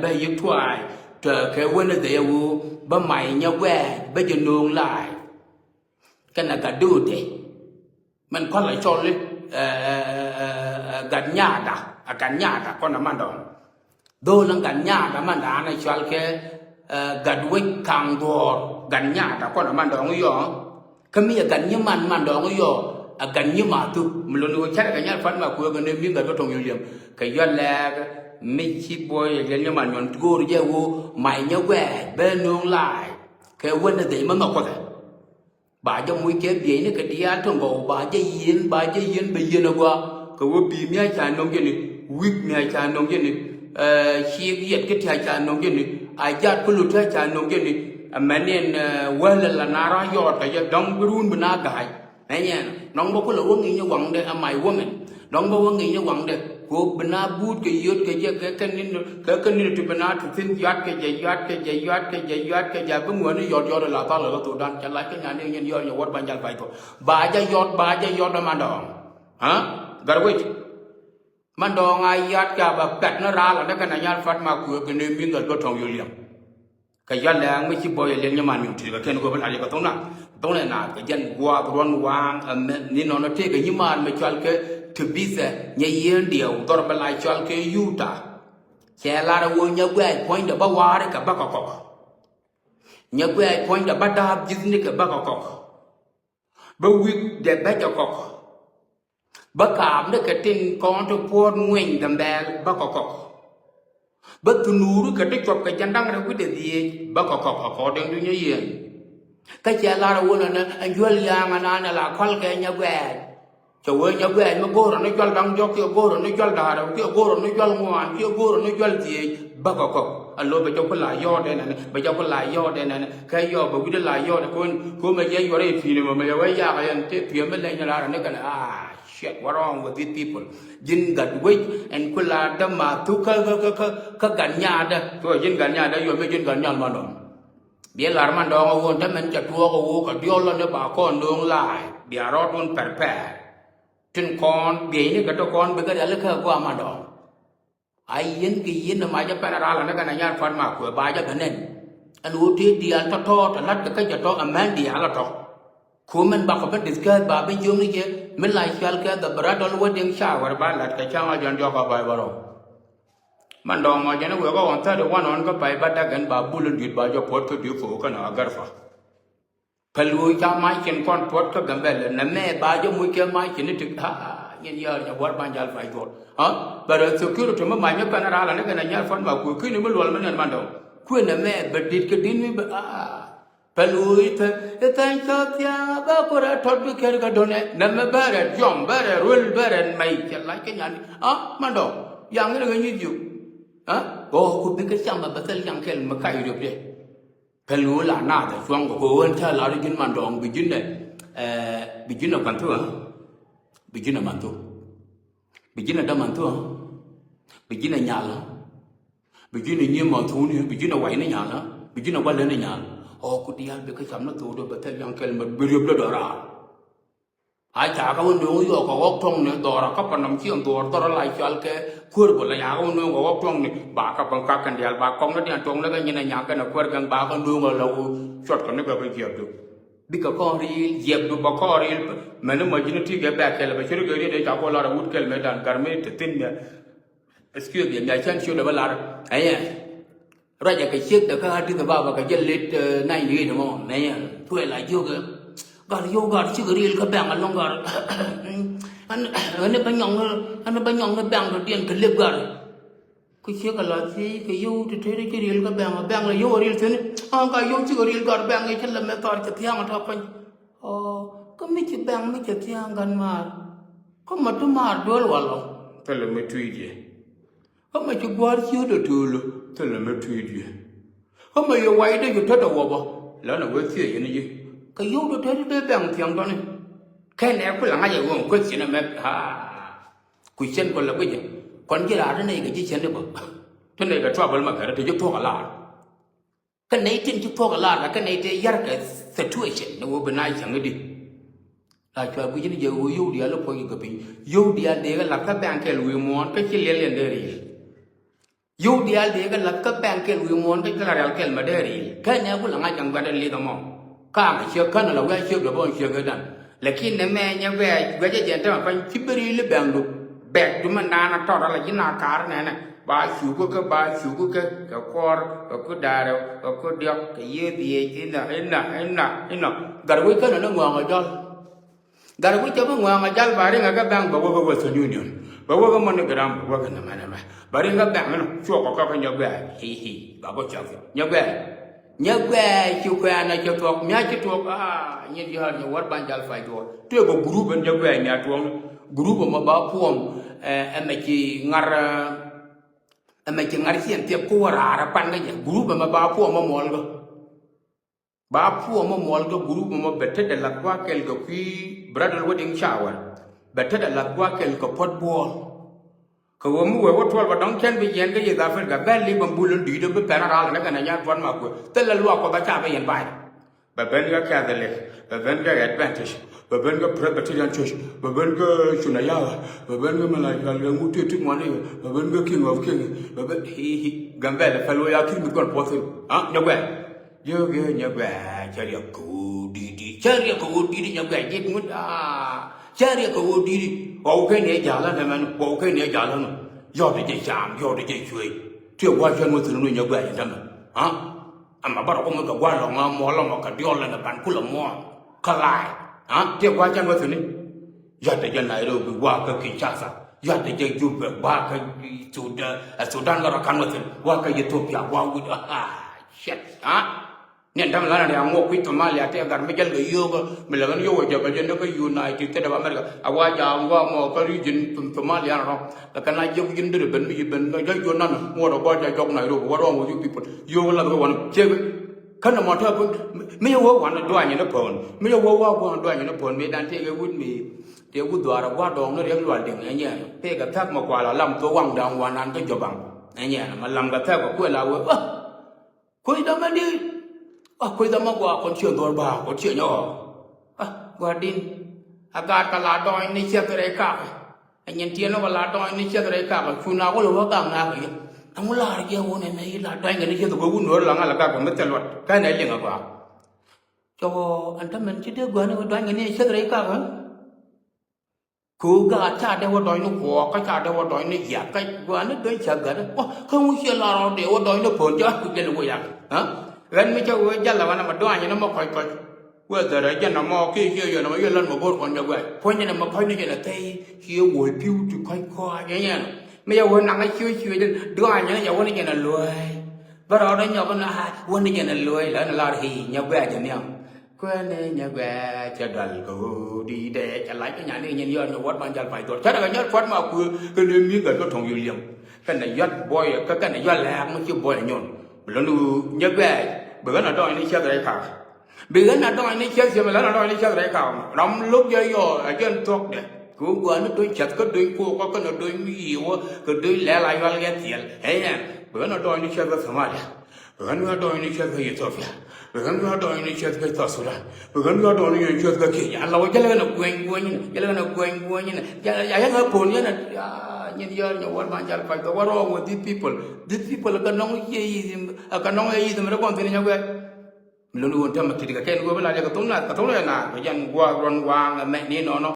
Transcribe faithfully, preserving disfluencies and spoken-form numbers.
bɛ yik tuaay tɔ̱ kɛ Wednesday ɛ ɣöö bä may nyɛ guɛɛc bä jɛ nööŋ la̱a̱c. Kɛnɛ gat di ɣöö tey mɛn kɔl a cɔl i̱ gat nyaatda, a gat nyaatda kɔn a mandɔɔŋ. Dho̱o̱l in gat nyaatda mandan a cɔal kɛ gat wec kaŋ duɔ̱ɔ̱r, gat nyaatda kɔn a mandɔɔŋ yɔɔ. Kä mi a gat nyiman mandɔɔŋ yɔɔ a gat nyimaathu mi luni wä cɛrɛ kɛ nyal pat ma kuëë kɛ ni mi gat kä tɔŋ yoliɛm kɛ yɔl lɛɛk mi ci buɔy a liɛl nyiman nyɔn go̱o̱r jɛ wu may nyɛ guɛɛc bɛ nööŋ la̱a̱c kɛ Wednesday mɛ nhɔk kuɔthɛ. Ba jɛ muc kɛ bieyni kɛ diaal ti ŋɔw ba jɛ yieen, ba jɛ yieen bɛ yieen a gɔaa kɛ wä bi̱i̱ mi a ca nöŋ jɛ ni, wi̱k mi a ca nöŋ jɛ ni, ciik yɛt kä ti a ca nöŋ jɛ ni, a jaat kä lut ti a ca nöŋ jɛ ni. Ɛmɛn in wäl la na ra yɔɔt kɛ jɛ dɔ̱ŋ bi ruun bi na ga̱a̱c. Ɛ nyɛn nɔŋ bä kulɛ wä ŋi̱i̱c ni waŋdɛ ɛ my women. Nɔŋ bä wä ŋi̱i̱c ni waŋdɛ kɛ ɣöö bi na buut kɛ yio̱t kɛ jɛ kɛ kɛ ni̱n kɛ kɛ ni̱n ti bi na ti thi̱n yuat kɛ jɛ yuat kɛ jɛ yuat kɛ jɛ yuat kɛ jɛ a bi ŋuäni yɔt yɔt ɛ la thal ɛ la thokdan cɛ lac kä nyan ni nyin yɔt nyɛ wät ban jal pay kɔ. Ba jɛ yɔt ba jɛ yɔt ɛ mandɔɔŋ. Gat wec mandɔɔŋ a yat kɛ a bɛ pɛt ni raal ɛ ni kɛn a nyal pat ma kuëë kɛ ni mi̱n dhɔl bä tɔŋ yoliɛm. Kɛ yɔl lɛɛŋ mi ci bɔy ɛ liɛl nyiman nyuŋ ti̱ti̱ kɛ kɛn go̱o̱p ɛ la̱r yɛ kɛ tho̱ŋ na tho̱ŋ na naath kɛ jɛn gua̱a̱th ruɔ̱n waaŋ. Ɛmɛ ni nɔnɔ tëëkɛ nyiman mi cɔal kɛ Tibithɛ nyɛ yieen diɛw dhɔr bɛ la cɔal kɛ Yuta. Cɛ lar ɛ ɣöö nyɛ guɛɛc puɔ̱nydɛ bä wa̱a̱ri kɛ bäkɛ kɔk. Nyɛ guɛɛc puɔ̱nydɛ bä da̱a̱p ji̱thni kɛ bäkɛ kɔk. Bä wi̱kdɛ bä jɛ kɔk. Bä kaapni kɛ tin kɔn ti puɔ̱ɔ̱t ŋueny Gambɛl bä kɔk kɔk. Bä thunuuri kɛ ti cuɔp kɛ jɛn da̱ŋ rɛw wi̱cdɛ dhieec bä kɔk kɔk according to nyɛ yieen. Kä cɛ lar ɛ wunɛ ni ɛn juäl ya̱a̱ŋ ɛnan ɛ la kɔl kɛ nyɛ guɛɛc. Cɛ wee nyɛ guɛɛc mi go̱o̱rä ni juäl da̱ŋ jɔk kiɛ go̱o̱rä ni juäl da̱ŋ rɛw kiɛ go̱o̱rä ni juäl ŋuan kiɛ go̱o̱rä ni juäl dhieec bä kɔk kɔk. A lo̱ bɛ jɔk ku la yɔɔt ɛnɛni bɛ jɔk ku la yɔɔt ɛnɛni kɛ yɔɔk bɛ wi̱cdɛ la yɔɔt ɛ ko̱n ko̱n mɛ jɛ yuɔr ɛ pi̱i̱ni mɛ mɛ yɛ wee yaak ɛ yɛn tëë pi̱i̱ mi leny ni lar ɛ ni kɛn a. Shit, what wrong with these people? Ji̱n gat wec ɛn ku la dämaathu kä kä kä kä kä gat nyaatdä. Tuɔ ji̱n gat nyaatdä yuɔm mi ji̱n gat nyal mandɔɔŋ. Biɛ lar mandɔɔŋ a ɣöö dämɛn ca tuɔɔk a ɣöö kɛ diɔl lɔ ni ba kɔn nööŋ la̱a̱c bia rɔɔdun pɛr pɛr. Tin kɔn bieyni kɛ ti kɔn bikɛ rialikä a gɔaa mandɔɔŋ. A yieen kɛ yieen ni mac ɛ pɛn a ral ɛn ɛ kɛn a nyar kuat ma kuɛ ba jɛ kɛ nɛn. Ɛn ɣöö tëë diaal tɔ̱tɔ̱ tɔ la̱t kɛ kä jɛ tɔ ɛmɛn diaal ɛ tɔ. Ku min bakɔ bi discuss ba bi jiökni jɛ mi la cual kɛ the bridal wedding shower ba lat kɛ cäŋ a jɔn diɔk a pay bärɔw. Mandɔɔŋ mɔ jɛn i̱ wek ɣɔn thirty one ɣɔn kä pay ba dak ɛn ba bul in di̱t ba jɔ puɔ̱t kä di̱t kok kɛn a gärfa. Päl ɣöö ca mac cin kɔn puɔt kä Gambɛl nɛ mɛ ba jɛ muc kɛ mac cin i̱ ti. Nyin yäär nyɛ buɔ̱r ban jal pay juɔl. Bɛ rɛ security mi mac mi pɛn ral ani kɛn a nyal puɔt ma kuëë ki̱n mi luɔl mi nɛn mandɔɔŋ. Kuëë nɛ mɛ bɛ dit kɛ dit mi bɛ. Päl ɣöö i̱ thäny i̱ thäny cä thia̱a̱ŋ a bä kuɛrɛ tɔt bi kɛn kɛ do̱nɛ nɛ mɛ bɛ rɛ jɔm bɛ rɛ ruel bɛ rɛ mɛy cɛ lac kɛ nyan. Mandɔɔŋ yaŋ in ɣä nyi jiök. Ɣɔɔ ku bikɛ cam a bɛ thil yaŋ kɛl mi kac riöpdɛ. Päl ɣöö la naath ɛ cuɔ̱ŋ kɛ ɣöö ɣän cä lar ji̱n mandɔɔŋ bi ji̱n ɛ bi ji̱n ɛ gua̱n thuk. Bi ji̱n ɛ man thuk. Bi ji̱n ɛ däman thuk. Bi ji̱n ɛ nyal. Bi ji̱n ɛ nyiee man thukni bi ji̱n ɛ wac ni nyal. Bi ji̱n ɛ gua̱l ni nyal. Ɣɔɔ ku diaal bikɛ cam ni thok dee bɛ thil yaŋ kɛl mɛ bi riöp dee dɔ̱raar. A ca kä wä nööŋ yɔɔk kɛ ɣɔk tuɔ̱ŋni dhɔr a kä pɛ nɔm ciɛ dhɔr dhɔr a la cual kɛ kuäär bä la ca kä wä nööŋ kɛ ɣɔk tuɔ̱ŋni ba kä pɛ kak kɛn diaal ba kɔk ni dian tuɔ̱ŋ ni kɛ nyin a nyak kɛn a kuäär kɛn ba kä nööŋ a la wä cuɔt kɛ ni bɛ kɛ jiɛp duk. Bikɛ kɔn riil jiɛp duk bɛ kɔn riil. Mɛn ni mɔ ji̱n ti kɛ bɛk kɛl bɛ ciri kɛ riet ca kɔ lar a wut kɛl mɛ dan gar mi te thin mɛ. Excuse me, mi a cän ciöt a bä lar. Ɛyɛ. Ruacɛ kɛ ciek dɛ kä Addis Ababa kɛ jɛ late ninety eight mɔ nɛyɛ. Tuɛ la jiök ɛ gat yio̱w gat cikɛ riel kä bɛŋ alɔŋ gat. Ɛn bä nyɔŋ ɛn bä nyɔŋ ni bɛŋ dɔ̱diɛn kɛ lep gat. Kɛ ciek a la thiec kɛ yio̱w ti tëëri ci riel kä bɛŋ bɛŋ la yio̱w a riel thi̱n. Ɣän ka yio̱w cikɛ riel gat bɛŋ i̱ ci lɛ mɛ thɔr cɛ thia̱a̱ŋ a tɔ̱ pany. Ɔ kä mi ci bɛŋ mi cɛ thia̱a̱ŋ gat maar. Kä ma ti maar duel walɔ. Thilɛ mi tui̱diɛ. Kä mɛ ci gua̱a̱r ciötdɛ töölä thilɛ mɛ tui̱diɛ. Kä mɛ yɛ waydɛ ci tetdɛ wä bä länɛ wee thiec yɛn ji̱. Kɛ yio̱wdɛ tetdɛ dee bɛŋ thiaŋ tɔ̱ni. Kɛn ɛ kulɛ ŋa̱c ɛ ɣöö kueth ci nɛ mɛ. Ku cɛn kɔ lɛ guicɛ kɔn ji̱ raar ti nɛy kɛ ji̱ cɛn i̱ bä. Ti nɛy kɛ trouble mɛ kɛ rɛ ti ji̱ thuɔ̱k ɛ laar. Kä nɛy tin ci thuɔ̱k ɛ lar la kä nɛy tëë yar kɛ situation ni wä bi na cäŋ i̱di. La cua guic ni jɛ wä yio̱w diaal i̱ puɔ̱ny kɛ piny yio̱w diaal dee kɛ lar kä bɛ̈ŋ kɛl wi̱i̱ muɔ̱ɔ̱n kä ci liɛl yɛn dee ri̱i̱l. Yio̱w diaal dee kɛ la̱th kä bɛŋ kɛl wi̱i̱ muɔ̱ɔ̱n kä la rial kɛl ma dee ri̱i̱l. Kɛn ɛ ku la ŋa̱c kɛn gua̱ndɛ li̱th ɛmɔ. Ka̱a̱ŋ ɛ ciek kän la wi̱i̱ a ciek dee bä ciek ɛ dan. Lakin nɛ mɛ nyɛ guɛ̈ɛ̈c guɛ̈c ɛ jɛn tämɛ pa̱ny ci bi ri̱i̱l i̱ bɛŋdu. Bɛ̈kdu mɛn naan a tɔt ala ji̱ na ka̱r nɛnɛ. Ba cuku kä ba cuku kä kɛ kuɔr kɛ ku da̱rɛ kɛ ku diɔ̱k kɛ yiëë dhiec inɔ inɔ inɔ inɔ. Gat wi̱i̱ känɛ ni ŋɔ̱a̱ŋ ɛ jɔl. Gat wi̱c cɛ bi ŋɔaŋ a jal ba riŋ a kɛ bɛŋ bɛ wä kɛ Western Union. Bɛ wä kɛ MoneyGram bɛ wä kɛ nɛmɛ nɛmɛ. Bɛ riŋ kɛ bɛŋ mɛn cuɔk kɛ kɛ nyɛ guɛ̈ɛ̈. Hi hi ba bä cɔk nyɛ guɛ̈ɛ̈. Nyɛ guɛ̈ɛ̈ ci kuɛɛn a ci tuɔk mi a ci tuɔk a nyɛ diaal nyɛ wär ban jal pay duɔɔr. Tuɛ kɛ group ɛn nyɛ guɛ̈ɛ̈ mi a tuɔk ni. Group ɛmɛ ba puɔm ɛmɛ ci ŋar ɛmɛ ci ŋar ciɛn thiɛp ku wä raar ɛ pan kä jɛ group ɛmɛ ba puɔm ɛ muɔl kɛ. Ba puɔmɔ muɔl kɛ group mɔ bɛ tetdɛ lath gua̱a̱th kɛl kɛ kui̱ bridal wedding shower. Bɛ tetdɛ lath gua̱a̱th kɛl kɛ puɔt buɔɔl. Kɛ ɣöö mi wee wä tuɔl bɛ dɔ̱ŋ cɛn bi yɛn kä East Africa bɛ li̱p ɛn bul in di̱i̱t bi pɛn a raal ni kɛn a nyan puɔt ma kuëë thilɛ luaak Kuɔth a ca bɛ yɛn ba̱a̱c. Bɛ ben kä Catholic, bɛ ben kä Adventist, bɛ ben kä Presbyterian Church, bɛ ben kä Cunayao, bɛ ben kä Malaikal kɛ ŋut ti ti ŋuani, bɛ ben kä King of King, bɛ ben hi hi Gambɛl pɛl wee a ki̱n mi kɔn puɔth in. A nyɛ guɛl. Jiök yɛ nyɛ guɛc cɛ riɛk kɛ ɣöö di̱i̱t di̱i̱t cɛ riɛk kɛ ɣöö di̱i̱t nyɛ guɛc ji̱t ŋut aa cɛ riɛk kɛ ɣöö di̱i̱t. Ɣɔw kɛn yɛ ja̱l ɣän ɛmɛn ɣɔw kɛn yɛ ja̱l ɣän. Yɔt jɛ cam yɔt jɛ cuëëc. Tiɛ gua̱c cän wä thi̱n nu nyɛ guɛc ɛn tämɛ. Aa ɛmɛ bä rɔ kum kɛ gua̱c lɔŋ ɣän muɔl ɔmɔ kɛ diɔl ɛn ɛ ban kulɛ muɔl kä la̱a̱c. Aa tiɛ gua̱c cän wä thi̱n ni. Yɔt jɛ Nairobi gua̱c kä Kinshasa. Yɔt jɛ Juba gua̱c kä Sudan ɛ Sudan kä rɔ kan wä thi̱n gua̱c kä Ethiopia gua̱c wi̱c aa. Shit. Aa. Niɛn däm lan ria ŋuɔk kui̱ Somalia tɛ gar mi jɛl kɛ yio̱o̱kä mi lɛ ɣän yio̱w ɛ jɛ kɛ jɛ ni kä United States of America. A wa jaam wa mɔ kä region Somalia rɔ. Kɛ kɛn a jiök ji̱n deri ben mi ji̱ ben kɛ jɛ juɔ̱n nan muɔt ɛ gɔl jɛ jɔk Nairobi. What wrong with you people? Yio̱w lath kɛ wan cek. Kän ɛmɔ tɛ mi yɛ wä wan duany ni pon mi yɛ wä wa wan duany ni pon mi dan tëëk ɛ wut mi tëëk wut dhuaar ɛ gua̱a̱r dɔɔŋ ni riɛk lual diŋ ɛ nyɛɛn. Tëëk ɛ thäk mɛ kual a lam thok waŋ da̱ŋ wan nan kä jɔbaŋ ɛ nyɛɛn mɛ lam kɛ thäk ɛ kuël a wee. Kuecdä mɛ di̱i̱t. A kuecdä mɛ gua̱a̱ kɔn ciɛ dhɔr ba̱a̱ kɔn ciɛ nyɔɔk. A gua̱a̱r di̱n. A gaat kɛ la dɔɔny ni ciɛth rɛy kakä. A nyin tiɛn ni kɛ la dɔɔny ni ciɛth rɛy kakä cu na wä lɛ wä gak na kɛ yɛ. Ɛŋu la̱r jɛ wun ɛmɛ i̱ la dɔɔny kɛ ni ciɛth kɛ wun wä la ŋa̱l a gak kɛ mi thil luɔt kä nɛ liŋ a gɔaa. Cɛ wä ɛn tämɛn ci dee gua̱a̱r ni wä dɔɔny kɛ ni ciɛth rɛy kakä. Kɛ ɣöö gaat ca dee wä dɔ̱ny ni kuɔɔk kä ca dee wä dɔ̱ny ni jiath kä gua̱a̱n ni dɔ̱ny ca gat. Wä kä ŋu ciɛ lar ɔ dee wä dɔ̱ny ni pon ca ku jɛn wä yak. Ɣän mi cä wee jal la wanɛ ma dua̱a̱ny ni ma kɔc kɔc. Wee dhɛrɛ jɛn na mɔ kiɛ ciɛ yɔn ma yɛ län ma bo̱r kɔn jɛ gua̱a̱c puɔ̱ny ni ma kɔc ni jɛn a thɛy ciɛ wuɔ̱c pi̱w ti kɔc kɔc jɛ nyɛn. Mi yɛ wee naŋ a ciö ciö jɛn dua̱a̱ny ni jɛ wä ni jɛn a luäi. Bä rɔɔdä nyɔk ni a wä ni jɛn a luäi län lar hi̱i̱ nyɛ gua̱a̱c jɛ nhiam. Kuɛnɛ nyɛ guɛɛ cɛ dual kɛ ɣöö di̱i̱dɛ cɛ lac kä nyan i̱ nyin yɔt ni wuɔt ban jal pay dhuɔt cä rɛ kɛ nyɔt kuat ma kuëë kɛnɛ mi gɛt kä tɔ̱ŋ yul yɛm. Kɛnɛ yɔt buɔyɛ kä kɛnɛ yɔt lɛɛk mi ci buɔyɛ nyon. Bi lɔn ɣöö nyɛ guɛɛ bi ɣän a dɔɔny ni ciɛth rɛy ka̱a̱k. Bi ɣän a dɔɔny ni ciɛth ciɛm län a dɔɔny ni ciɛth rɛy ka̱a̱k. Ram lo̱k jɛ yɔɔth a jɛn thuɔ̱kdɛ kɛ ɣöö gua̱a̱n ni do̱ny ciɛth kä do̱ny kook kä kɛnɛ do̱ny mi yiëë wä kɛ do̱ny lɛl a yual yɛ thiɛl. Ɛ yɛn bi ɣän a dɔɔny ni ciɛth kä Somalia. Bi ɣän wi̱i̱ a dɔɔny ni ciɛth kä Ethiopia. Bi ɣän wi̱i̱ a dɔɔny ni ciɛth kä South Sudan. Bi ɣän wi̱i̱ a dɔɔny ni ciɛth kä Kenya. Ala wä jälɛ ɣän a guɛny guɔny ni. Jälɛ ɣän a guɛny guɔny ni. Jälɛ a yɛn a pon yɛn a nyin yɔr nyɛ wal ban jal pay. What wrong with these people? These people ka nɔŋ yɛ yith, ka nɔŋ yɛ yith mi rɛ kɔn thin nyɛ guɛny. Mi luni won tɛmɛ tit kɛ kɛn wä bi la jɛ ka thum na ka thum na ka jɛn guɔ ruɔn waŋ mɛ ni nɔnɔ.